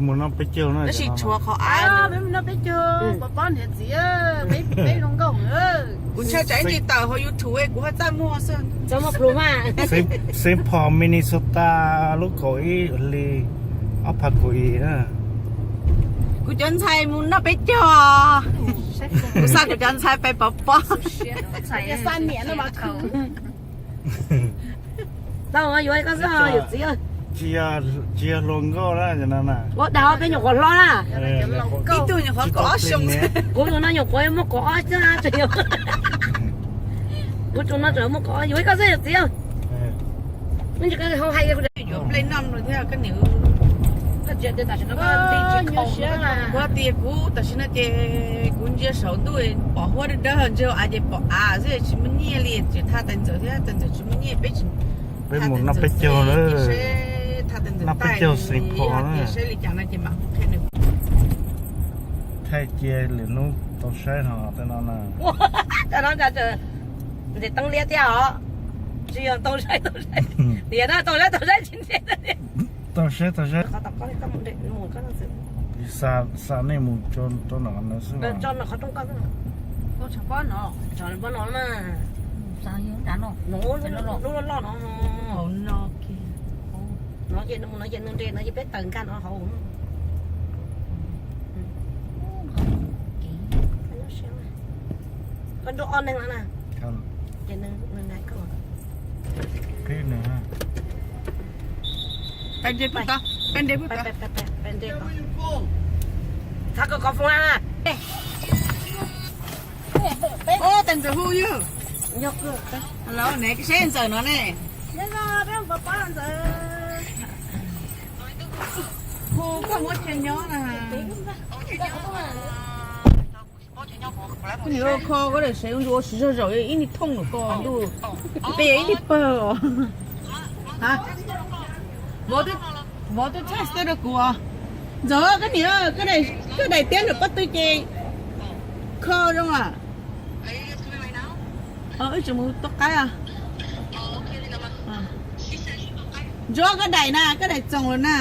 Mus noj peb caug na. Tab sis tshuav qhov av, peb mus noj peb caug, pov pob niam txiv, peb zoo nkauj. Kuv ntshai tsam ib ntsis tawm hauv YouTube kuv ho txaj muag xwb. Txaj muag plhu mas. Saint Paul, Minnesota, lub kaum ib hli ob phav kaum ib na. Kuv cov ntxhais mus noj peb caug. Kuv xa kuv cov ntxhais pais pov pob. Tau yuav koj xwb yawm txiv. Tsis yog hluas nkauj na no na. Ua dag peb nyuam qhuav hlob na. Ib tug nyuam qhuav kaum ob xyoo. Kuv tus no nyuam qhuav muaj kaum ob xyoo. Kuv tus no tseem muaj kaum ob, yuav koj xwb yawm txiv. Yuav nplej noj thiab koj niam. Kuv tias kuv tam sim no ces kuv ntsia saum ntuj pom huab dawb dawb, ntsia av ces pom av xwb, tsis muaj nyiaj li, tsis thaj tais ntxawm thiab tais ntxawm tsis muaj nyiaj, peb tsis, peb mus noj peb caug na, noj peb caug Saint Paul na. Saib li cas no ces mam qhia nws. Thaij cia lwm hnub tau saib ho tej no na. Cov no ntses teeb liab thiab os. Tsis yog tau saib tau saib, tias no tau saib tau saib tsis ntse. Tau saib tau saib. Xa nej mus rau nram no xwb. Lub loj loj no. No ces nws mus no ces nws nres no ces peb tawm nkag no hauv. Koj nrog ob neeg no na. Ces nws nqa koj. Peb nres pem tod, peb nres pem tod. Txhob kov kov foob na. Tab ntxawm hu yog. Los ne, seb ntxawm no ne. Hu koj muab chaw nyob na. Koj niam, kho koj daim sev ua siv zog zaum ib niag thooj nram ko ntuj, peb ib niag pawg os. Vov twb thaij rau kuv os. Ntxawm, koj niam, koj daim tiab nram pob tw ces kho zoo a. Wb tseem mus tua qaib. Ntsuab, koj daim na, koj daim txoos lawm na.